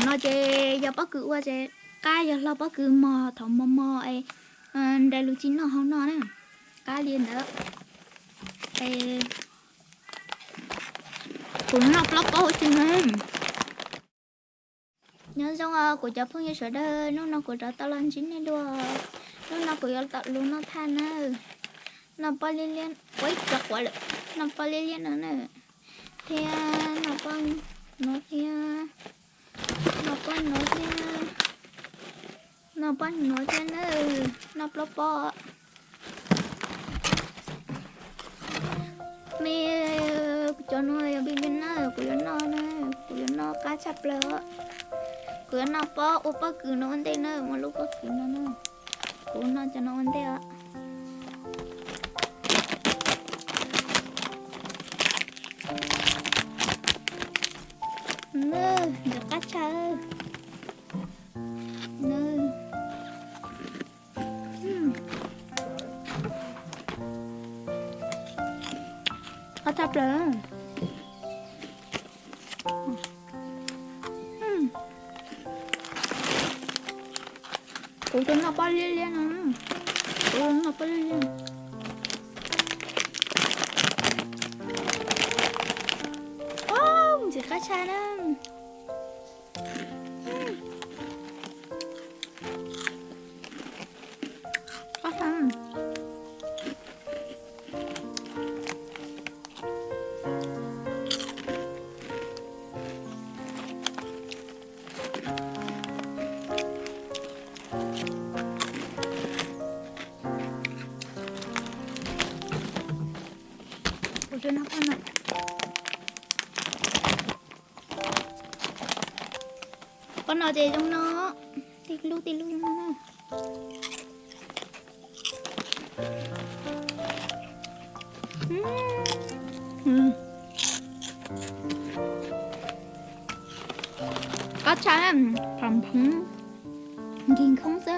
No ces yog pob kws ua ces qab, yog hlo pob kws mog, thaum mos mos es nrog lus tsis noj hauv no na, qab li ntawd. Kuv noj plaub pob tsis na. Nyob zoo kuv cov phooj ywg sawv daws, hnub no kuv rov tau los ntsib nej dua. Hnub no kuv yuav tau lus noj thaj na. Noj pob liab liab, ua ib cov quav lawm. Noj pob liab liab no na, thiab noj pob no thiab, noj pob no thiab, noj pob no thiab na, noj plaub pob. Me, cov no yog me me na, kuv yuav noj na, kuv yuav noj qab tshaj plaws. Kuv yuav noj pob, ua pob kws no ua ntej na, muaj lub pob kws no na. Kuv noj cov no ua ntej os. Ntxim qab tshaj. Qab tshaj plaws. Kuv tus noj pob liab liab no, kuv noj pob liab liab. Ntxim qab tshaj na. Pob no ces zoo no, tej lub tej lub zoo no na. Qab tshaj, phom phoov nkig nkoob xwb.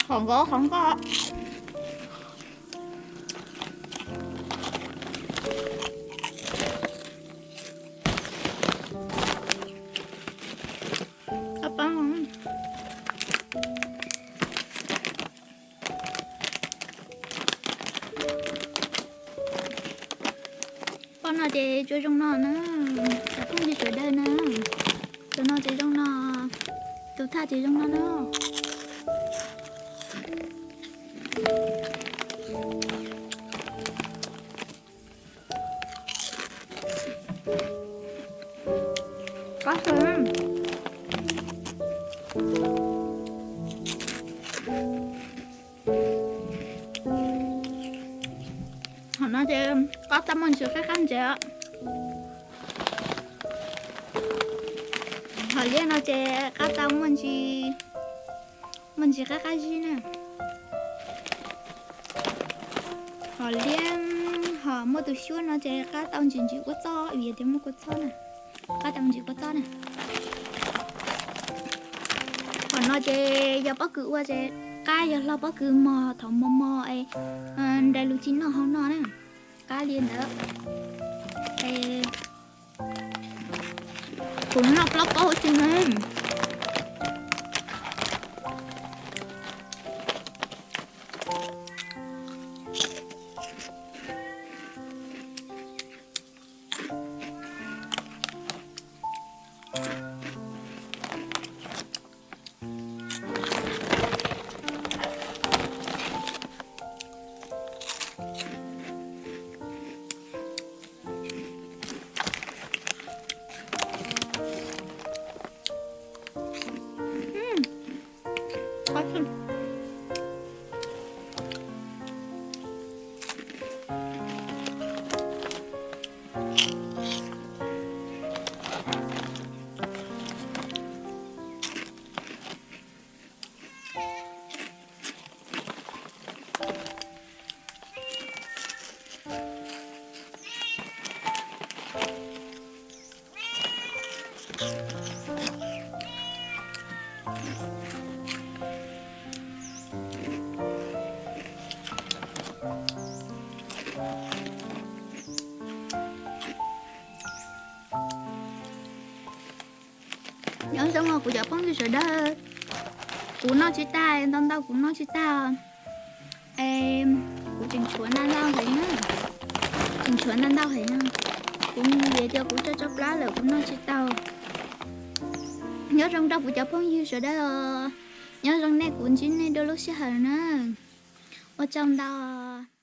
Qhov nkauj, qhov nkauj. Pob no ces tsuas zoo no na, cov phooj ywg sawv daws na. Tus no ces zoo no, tus thaj ces zoo no na. Qab tshaj. Hom no ces qab tau muaj ntsis qab qab ntsev os. Hom liab no ces qab tau muaj ntsis, muaj ntsis qab qab zib na. Hom liab, hom muaj tus xyuab no ces qab tau ntsis ntsis kua txob, vim tias muaj kua txob na. Qab tau ntsis kua txob na. Hom no ces yog pob kws ua ces qab, yog hlo pob kws mog, thaum mos mos es nrog lus tsis noj hauv no na. Qab li ntawd. Kuv noj plaub pob tsis na. Nyob zoo os kuv cov phooj ywg sawv daws, kuv noj tsis tag, ntau ntau kuv noj tsis tag. Es kuv tseem tshuav ntau ntau heev na, tseem tshuav ntau ntau heev no. Kuv vim tias kuv tso tso plab lawm kuv noj tsis tau. Nyob zoo rau kuv cov phooj ywg sawv daws os, nyob zoo nej, kuv ntsib nej dua lub sij hawm na. Ua tsaug ntau.